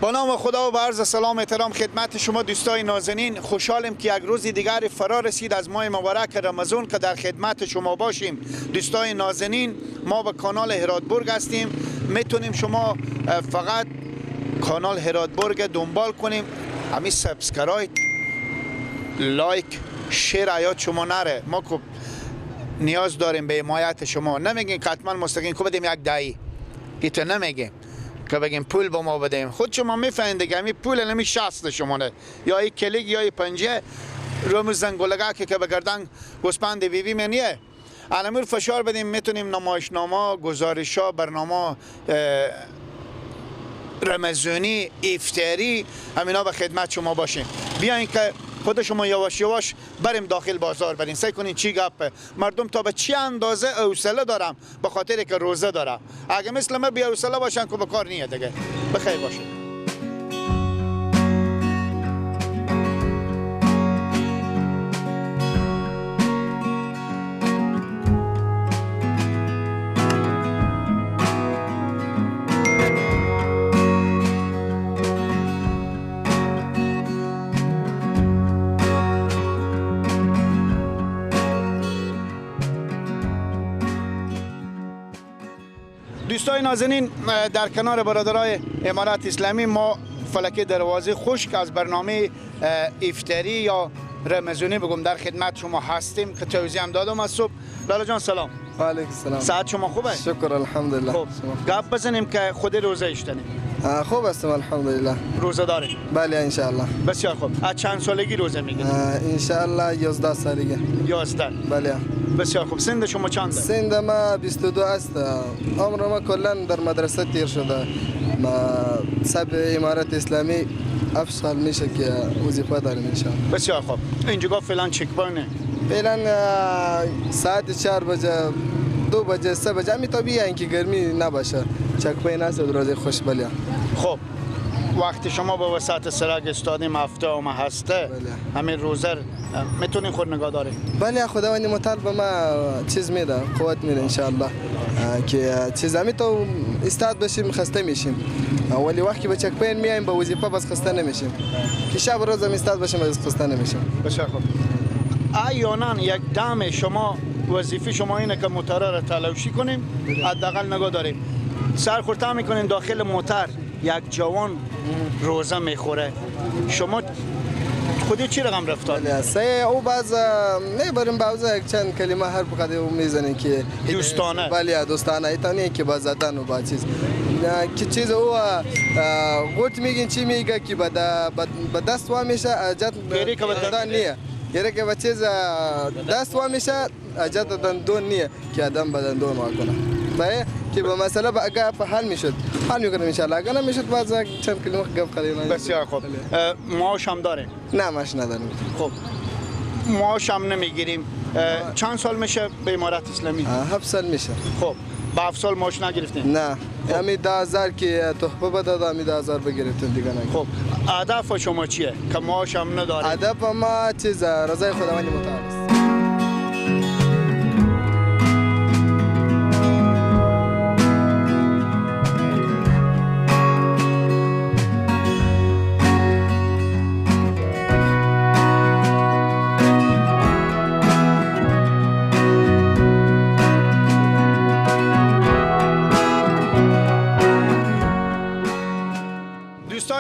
با نام خدا و با عرض سلام احترام خدمت شما دوستای نازنین، خوشحالیم که یک روز دیگر فرا رسید از ماه مبارک رمضان که در خدمت شما باشیم. دوستای نازنین، ما به کانال هراتبرگ هستیم. میتونیم شما فقط کانال هراتبرگ دنبال کنیم، همین subscribe، like، share یاد شما نره. ما که نیاز داریم به حمایت شما. نمیگیم که حتما مستقیم کو بدیم یک دایی، ایتو نمیگیم که بگیم پول به ما بدیم. خود شما میفهمید دیگه، همین پول نمی 60 شما یا یک کلیک یا یک پنجه رو زنگولگه که به گردن گوسپند بیبی منیه الامور فشار بدیم. میتونیم نمایشنامه، گزارش‌ها، برنامه رمضانی، افطاری، همینا به خدمت شما باشیم. بیاین که خود شما یواش یواش بریم داخل بازار، بریم سعی کنین چی گپه مردم تا به چی اندازه حوصله دارم، به خاطر که روزه دارم. اگه مثل ما بی حوصله باشن که به کار نیه دیگه. بخیر باشه. دوستای نازنین، در کنار برادرای امارت اسلامی ما فلکه دروازه خشک از برنامه افطاری یا رمضانی بگم در خدمت شما هستیم که توضیح هم دادم از صبح. لالا جان سلام. و علیکم السلام. ساعت شما خوبه؟ شکر الحمدلله. خوب گپ بزنیم که خود روزه اشتنیم. خوب هستم الحمدلله. روزه داریم؟ بله ان شاء الله. بسیار خوب. از چند سالگی روزه میگیرید؟ ان شاء الله 11 سالگی. 11. بله. بسیار خوب. سند شما چنده؟ سند ما 22 است. عمر ما کلا در مدرسه تیر شده. ما سب امارت اسلامی 7 سال میشه که وظیفه داریم ان شاء الله. بسیار خوب. اینجا فعلا check point ه؟ فعلا ساعت 4 بجه، 2 بجه، 3 بجه می طبیعیه که گرمی نباشه. check point است روز خوش. بله. خب وقتی شما با وسط سرک استادیم هفته و ما هسته، همین روزر میتونین خود نگاه داریم؟ بله خداوند متعال به ما چیز میده، قوت میده انشاءالله که چیز همی تو استاد بشیم خسته میشیم، ولی وقتی به check point میایم به وظیفه بس خسته نمیشیم، که شب روز هم استاد بشیم بس خسته نمیشیم. بسیار خوب. ایانان یک دم شما وظیفه شما اینه که موتر را تلاشی کنیم، حداقل نگاه داریم. سر خورده میکنین داخل موتر یک جوان روزه میخوره، شما خودی چی رقم رفتار؟ سه او باز میبریم باز یک چند کلمه هر بقدر او میزنه که دوستانه. بله دوستانه، ایتانی که با زدن و با چیز که چیز او غوت میگین چی میگه که با دست وا میشه اجت دندان نیه، گیره که با چیز دست وا میشه اجت دندون نیه که آدم با دندون وا کنه. صحیح که به مسئله اگه حل میشد حل میکنم ان شاء الله، اگه نمیشد باز چند کلمه گپ خریدم. بسیار خوب. معاش هم داریم؟ نه معاش نداریم. خب معاش هم نمیگیریم. چند سال میشه به امارت اسلامی؟ 7 سال میشه. خب با 7 سال معاش نگرفتیم؟ نه، همین 10000 که تحفه بداد همین 10000 بگرفتیم دیگه نگرفتیم. خب هدف شما چیه که معاش هم نداریم؟ هدف ما چیز رضای خداوند متعال است.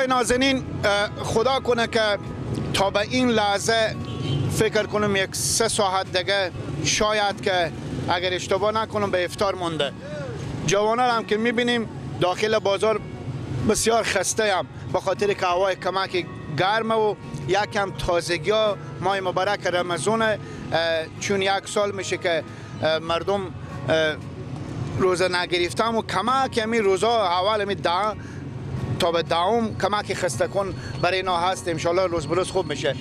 نازنین، خدا کنه که تا به این لحظه فکر کنم یک 3 ساعت دیگه شاید که اگر اشتباه نکنم به افطار مونده. جوانان هم که میبینیم داخل بازار بسیار خسته هم به خاطر که هوای کمک گرمه و یکم تازگی ها ماه مبارک رمضان، چون یک سال میشه که مردم روزه نگرفتم و کمک همین روزا اول می ده تا به دهم کمک خسته کن برای اینا هست. انشالله روز به روز خوب میشه.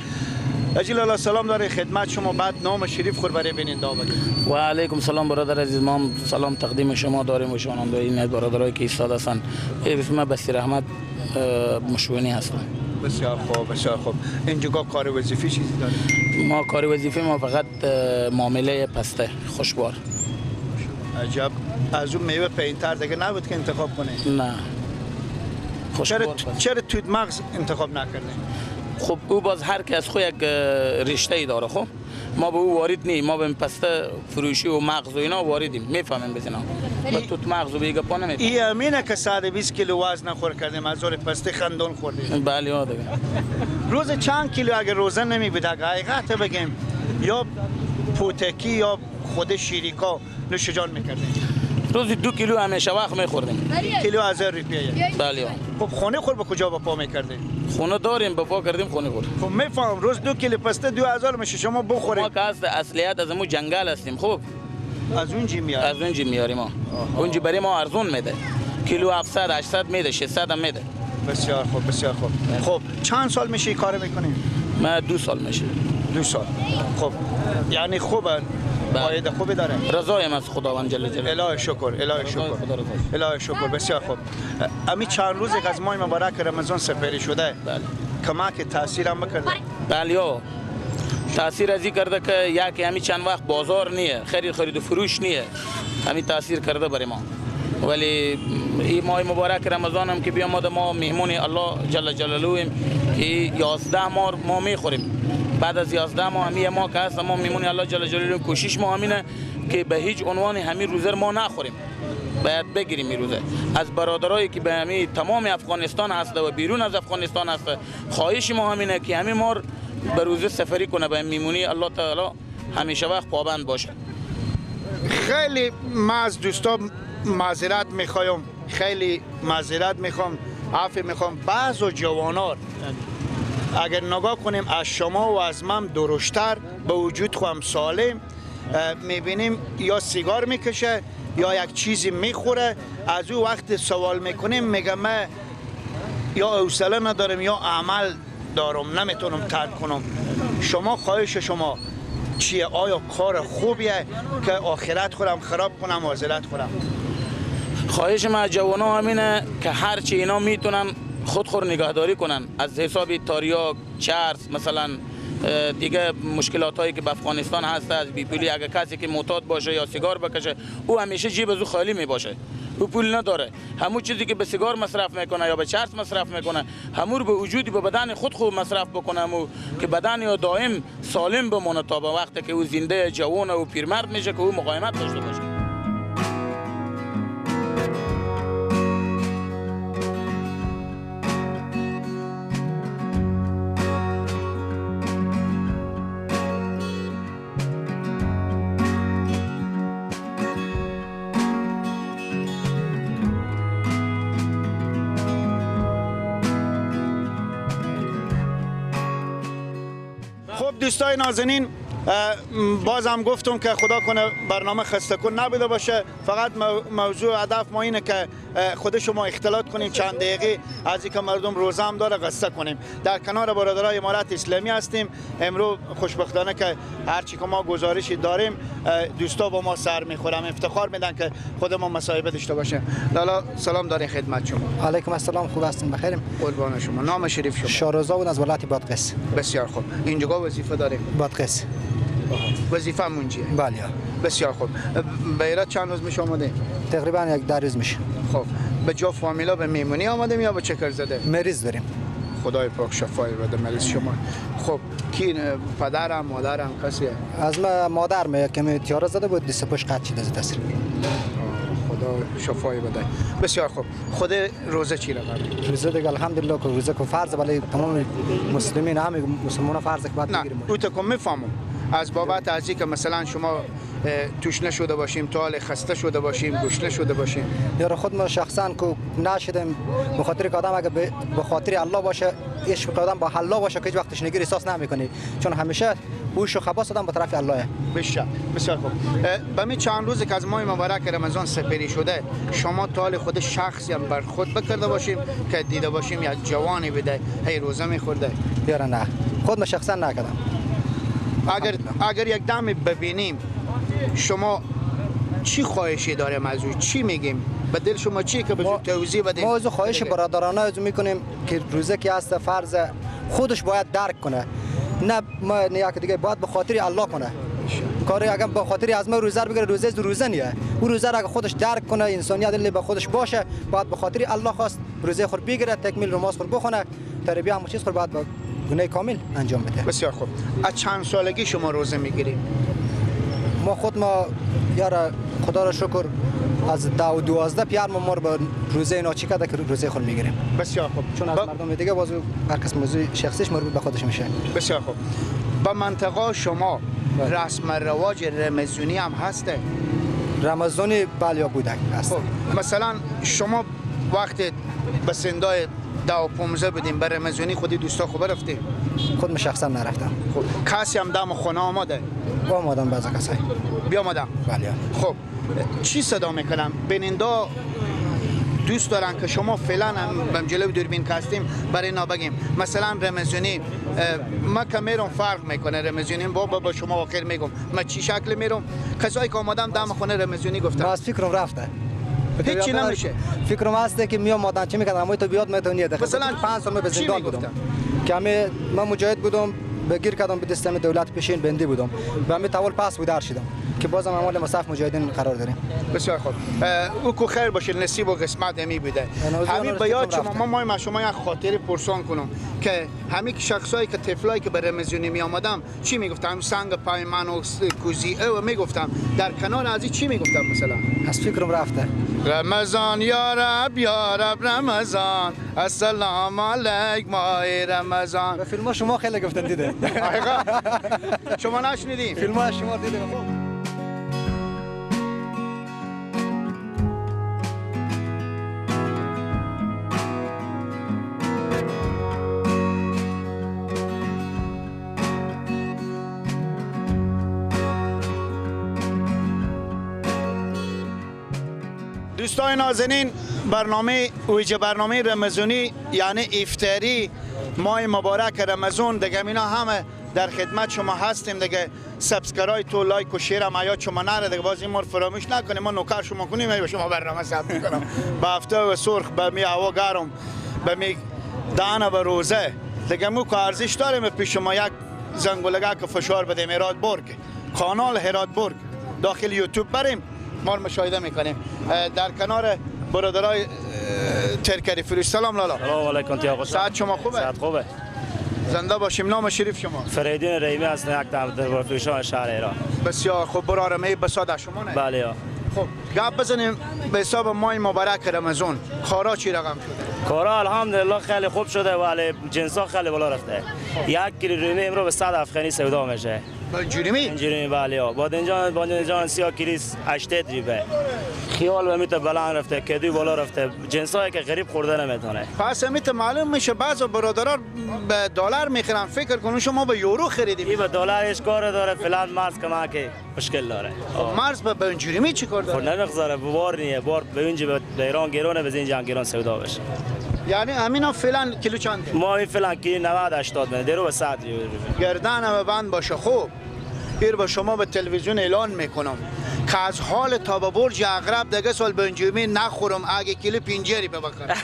اجیل الله سلام داره خدمت شما. بعد نام شریف خور برای بیننده بگید. و علیکم سلام برادر عزیز، ما سلام تقدیم شما داریم و شما این برادرایی که ایستاده هستند. اسم بصیر احمد مشونی هستم. بسیار خوب، بسیار خوب. اینجا کار وظیفی چیزی داره؟ ما کار وظیفی ما فقط معامله پسته خوشبار. عجب. از اون میوه پایین‌تر دیگه نبود که انتخاب کنه؟ نه. چرا توت مغز انتخاب نکردین؟ خب او باز هر کس خو یک رشته ای داره. خب ما به او وارد نیم، ما به پسته فروشی و مغز و اینا واردیم، میفهمیم بزنم. با توت مغز و بیگه پا نمیفهمیم. ای امینه که 120 کیلو وزن خور کردیم، از زور پسته خندون خوردیم. بله ها دیگه. روز چند کیلو اگر روزه نمی بود، اگه حقیقت بگیم یا پوتکی یا خود شیریکا نوش جان میکردیم؟ روزی 2 کیلو همیشه وقت میخوردیم. کیلو 1000 روپیه. بله. خب خونه خور به کجا با پا میکردیم؟ خونه داریم، به پا کردیم خونه خور. خب میفهم روز 2 کیلو پسته 2000 میشه، شما بخورید. ما که از اصلیت از مو جنگل هستیم. خب از اونجی میاریم. از اونجی میاریم ما. اونجی برای ما ارزون میده. کیلو 700 800 میده، 600 هم میده. بسیار خوب، بسیار خوب. خب چند سال میشه این کارو میکنیم؟ ما 2 سال میشه. 2 سال. خب یعنی خوبه، فایده خوبی داره. رضایم از خداوند جل جلاله. الهی شکر، الهی شکر، الهی شکر. بسیار خوب. امی چند روز که از ماه مبارک رمضان سپری شده، بله، کمک تاثیر هم بکرده؟ بله، تاثیر از این کرده که یکی همی چند وقت بازار نیه، خرید و فروش نیه، همین تاثیر کرده برای ما. ولی این ماه مبارک رمضان هم که بیامد، ما مهمون الله جل جلاله که 11 ماه ما میخوریم. بعد از 11 ماه همی ما که هست، ما میمونی الله جل جلاله. کوشش ما همینه که به هیچ عنوان همین روزه ما نخوریم، باید بگیریم این روزه. از برادرایی که به همین تمام افغانستان هست و بیرون از افغانستان هست، خواهش ما همینه که همین ما به روزه سفری کنه، به میمونی الله تعالی همیشه وقت پابند باشه. خیلی ما از دوستا معذرت میخوایم، خیلی معذرت میخوام، عفو میخوام. بعض جوانان اگر نگاه کنیم از شما و از من درشتر به وجود خواهم سالم میبینیم، یا سیگار میکشه یا یک چیزی میخوره. از او وقت سوال میکنیم میگه من یا حوصله ندارم یا عمل دارم، نمیتونم ترک کنم. شما خواهش شما چیه؟ آیا کار خوبیه که آخرت خورم خراب کنم و ذلت خورم؟ خواهش من از جوانا همینه که هرچی اینا میتونن خود نگهداری کنن از حساب تاریاک، چرس، مثلا دیگه مشکلات هایی که به افغانستان هست، از بیپولی. اگه کسی که معتاد باشه یا سیگار بکشه، او همیشه جیب از او خالی می باشه، او پول نداره. همون چیزی که به سیگار مصرف میکنه یا به چرس مصرف میکنه، همون به وجودی به بدن خود خوب مصرف بکنه، همون که بدن یا دائم سالم بمونه تا به وقتی که او زنده جوان و پیرمرد میشه که او مقاومت داشته باشه. دوستای نازنین، بازم گفتم که خدا کنه برنامه خسته کن نبوده باشه. فقط موضوع هدف ما اینه که خود شما اختلاط کنیم چند دقیقه از اینکه مردم روزه هم داره غصه کنیم. در کنار برادرای امارت اسلامی هستیم. امروز خوشبختانه که هرچی که ما گزارشی داریم دوستا با ما سر میخورم، افتخار میدن که خود ما مصاحبه داشته باشیم. لالا سلام دارین خدمت شما. علیکم السلام، خوب هستین؟ بخیریم. قربان شما. نام شریف شما؟ شارزا بود از ولایت بادغیس. بسیار خوب. اینجا وظیفه داریم؟ بادغیس. وظیفه مونجیه؟ بله. بسیار خوب. به ایراد چند روز میشه آمده؟ تقریبا یک 10 روز میشه. خب به جا فامیلا به میمونی آمدیم یا به چکر زده؟ مریض داریم. خدای پاک شفای بده مریض شما. خب کی پدرم مادرم کسیه؟ از ما مادر می کمی تیاره زده بود، دست پشت قطع شده از دست. خدا شفای بده. بسیار خوب. خود روزه چی رقم؟ روزه دیگه الحمدلله که روزه که فرض برای تمام مسلمین، همه مسلمان فرض که باید بگیریم. نه، او تو میفهمم. از بابت از که مثلا شما توش نشده باشیم، تا خسته شده باشیم، گشنه شده باشیم. یار خود ما شخصا که نشدم، به خاطر که آدم اگه به خاطر الله باشه، عشق آدم با الله باشه که هیچ وقت تشنگی احساس نمی‌کنی، چون همیشه هوش و خواص آدم به طرف الله. بشه. بسیار خوب. به می چند روز که از ماه مبارک رمضان سپری شده، شما تا خود شخصی هم بر خود بکرده باشیم که دیده باشیم یا جوانی بده هی روزه می‌خورده؟ یار نه، خود ما شخصا نکردم. اگر یک دم ببینیم شما چی خواهشی داریم از او، چی میگیم به دل شما چی که به توضیح بدیم؟ ما از خواهش برادرانه از میکنیم که روزه که هست فرض خودش باید درک کنه، نه ما نه یک دیگه، باید به خاطر الله کنه. کاری اگر به خاطر از ما روزه بگیره، روزه از روزه نیه. او روزه اگر خودش درک کنه، انسانیت دل به خودش باشه، باید به خاطر الله خواست روزه خود بگیره، تکمیل نماز خود بخونه، تربیه هم چیز خود باید با گناه کامل انجام بده. بسیار خوب. از چند سالگی شما روزه میگیرید؟ ما خود ما یار خدا را شکر از 10 و 12 پیار ما رو به روزه اینا چی کرده که روزه خود میگیریم. بسیار خوب. چون از مردم دیگه بازو هر کس موضوع شخصیش مربوط به خودش میشه. بسیار خوب. با منطقه شما رسم رواج رمضانی هم هسته؟ رمضانی بله بوده هست. خب مثلا شما وقتی به سندای 10 و 15 بودیم بر رمضانی خودی دوستا خوب رفتیم؟ خود من شخصا نرفتم. خب کسی هم دم خونه آماده؟ آمادم بعضی کسایی. بیامدم؟ بله. خب چی صدا میکنم؟ بیننده دوست دارن که شما فعلا هم جلوی دوربین که هستیم برای اینا بگیم مثلا رمضانی ما که میرم فرق میکنه رمضانی با شما آخر میگم من چی شکل میرم. کسایی که آمادم دم خونه رمضانی گفتم من از فکرم رفته هیچی نمیشه. فکرم هست که میام مادن چی میکردم اما تو بیاد میتونی مثلا 5 سال به زندان بودم که همه من مجاهد بودم بگیر کردم به دستم دولت پیشین بندی بودم به همه تاول پس بود شدم که بازم اعمال مصرف مجاهدین قرار داریم. بسیار خوب. او کو خیر باشه نصیب و قسمت همی بوده. همین به یاد شما ما شما یک خاطر پرسان کنم که همین شخصایی که طفلایی که به رمضانی می آمدم چی میگفتم؟ سنگ پای من و کوزی او میگفتم. در کنار از چی میگفتم مثلا؟ از فکرم رفته. رمضان یا رب یا رب رمضان السلام علیک ماه رمضان. به فیلم شما خیلی گفتن دیده. شما نشنیدین؟ فیلم شما دیده. دوستان نازنین، برنامه ویژه برنامه رمضانی یعنی افطاری ماه مبارک رمضان دیگه اینا همه در خدمت شما هستیم دیگه. subscribe تو like و share هم یاد شما نره دیگه، باز این مار فراموش نکنیم، ما نوکر شما کنیم به شما برنامه ثبت میکنم. به هفته و سرخ به می هوا گرم به می دانه و روزه دیگه مو که ارزش داریم پیش شما یک زنگولگه که فشار بدیم. هرات برگ، کانال هرات برگ داخل یوتیوب بریم ما رو مشاهده میکنیم. در کنار برادرای ترکری فروش. سلام لالا. سلام علیکم تیاقو. ساعت شما خوبه؟ ساعت خوبه. زنده باشیم. نام شریف شما؟ فریدون رحیمی هستم، یک تن فروشان شهر ایران. بسیار خوب برادرم، ای بساده شما نه؟ بله. خب گپ بزنیم به حساب ماه مبارک رمضان کارا چی رقم شده؟ کارا الحمدلله خیلی خوب شده ولی جنسا خیلی بالا رفته. یک کیلو رومی امروز به 100 افغانی سودا میشه. جریمی؟ جریمی بله. بادنجان سیاه کیلیس 80 ریبه. خیال به میته بلند رفته، کدوی بالا رفته، جنسایی که غریب خورده نمیتونه. پس میته معلوم میشه بعض برادران به دلار میخرن، فکر کنن شما به یورو خریدیم. این به دلار هیچ کار داره، فعلا مرز کما که مشکل داره. مرز به جریمی چی کار داره؟ خب نمیگذاره، بار نیه، بار به اینجا به ایران گرونه، به اینجا گران سودا بشه. یعنی همینا فعلا کیلو چنده؟ ما این فعلا کیلو 90 80 میده، درو به 100 یورو. گردن هم بند باشه. خوب ایر با شما به تلویزیون اعلان میکنم که از حال تا به برج عقرب دیگه سال بنجومی نخورم اگه کیلو پنجری بخورم.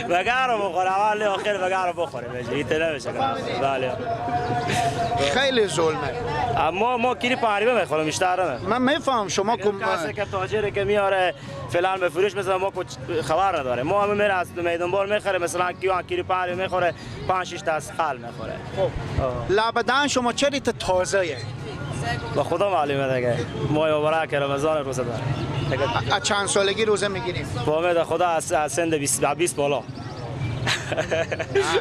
بگارو بخور اول آخر بگارو بخوره بشه نمیشه. بله خیلی ظلمه. اما ما کیلو پنجری میخورم بیشتر نه. من میفهم شما کسی که تاجره که میاره فلان به فروش مثلا ما خبر نداره. ما هم میره از میدان بار میخره مثلا کیلو پنجری میخوره 5 6 تا از خل میخوره. خب لبدن شما چرا تازه؟ با خدا معلومه دیگه. ماه مبارک رمضان روزه داره. از چند سالگی روزه میگیریم؟ با امید خدا از سن 20 بالا.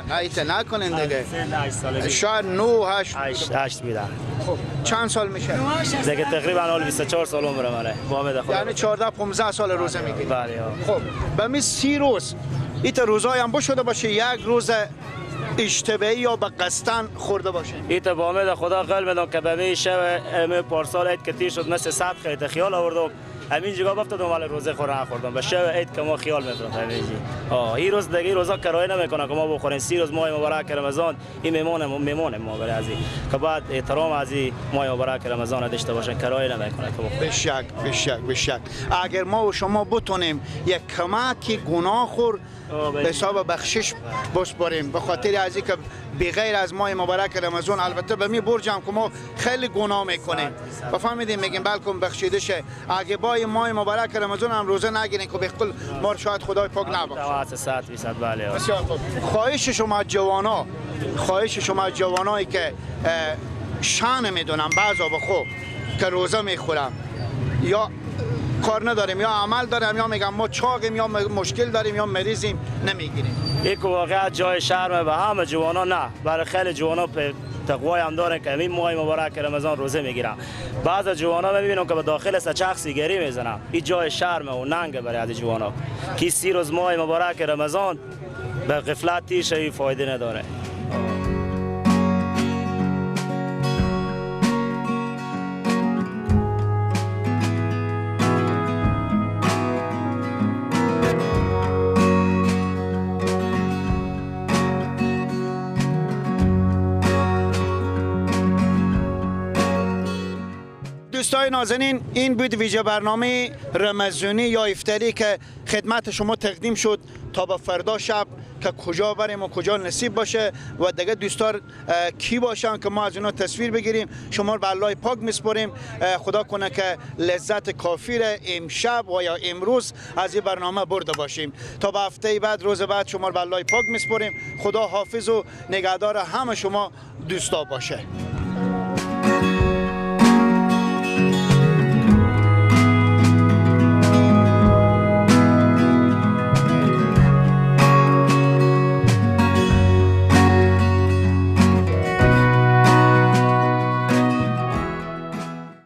نه ایت نکنین دیگه. سن 8 سالگی. شاید 9 8 8 میدن. خب چند سال میشه؟ دیگه تقریبا حال 24 سال عمر منه. با امید خدا. یعنی 14 15 سال روزه میگیریم. بله. خب به می 30 روز ایت روزای هم شده باشه یک روز اشتباهی یا به قصدن خورده باشه. ایت با امید خدا قول میدم که به می شب می پارسال عید که تیر شد مثل 100 خرید خیال آوردم همین جگاه افتادم ولی روزه خور نخوردم. به شب عید که ما خیال می‌برم همینجی. این روز دیگه روزا کرایه نمیکنه که ما بخوریم. 30 روز ماه مبارک رمضان این میمون ما برای ازی که بعد احترام از این ماه مبارک رمضان داشته باشن، کرایه نمیکنه که بخوریم. بشک بشک بشک. اگر ما و شما بتونیم یک کمک گناه خور به حساب بخشش بسپاریم به خاطر از اینکه بغیر از ماه مبارک رمضان. البته به می برجم که ما خیلی گناه میکنیم و فهمیدیم میگیم بلکم بخشیده شه. اگه با ماه مبارک رمضان هم روزه نگیرین که بالکل ما شاید خدای پاک نبخشه. 100% بله. بسیار خوب. خواهش شما جوانا، خواهش شما جوانایی که شان میدونم بعضا به خوب که روزه میخورم یا کار نداریم یا عمل داریم یا میگم ما چاقیم یا مشکل داریم یا مریضیم نمیگیریم. یک واقعا جای شرمه به همه جوانا، نه برای خیلی جوانا تقوای هم دارن که این ماه مبارک رمضان روزه میگیرن. بعض از جوانا میبینم که به داخل سچخ سیگاری میزنن. این جای شرمه و ننگ برای از جوانا که 30 روز ماه مبارک رمضان به غفلت تیشه فایده نداره. دوستای نازنین، این بود ویژه برنامه رمضانی یا افطاری که خدمت شما تقدیم شد تا به فردا شب که کجا بریم و کجا نصیب باشه و دیگه دوستار کی باشن که ما از اونا تصویر بگیریم. شما رو به الله پاک میسپریم. خدا کنه که لذت کافی را امشب و یا امروز از این برنامه برده باشیم. تا به هفته بعد، روز بعد، شما رو به الله پاک میسپریم. خدا حافظ و نگهدار همه شما دوستا باشه.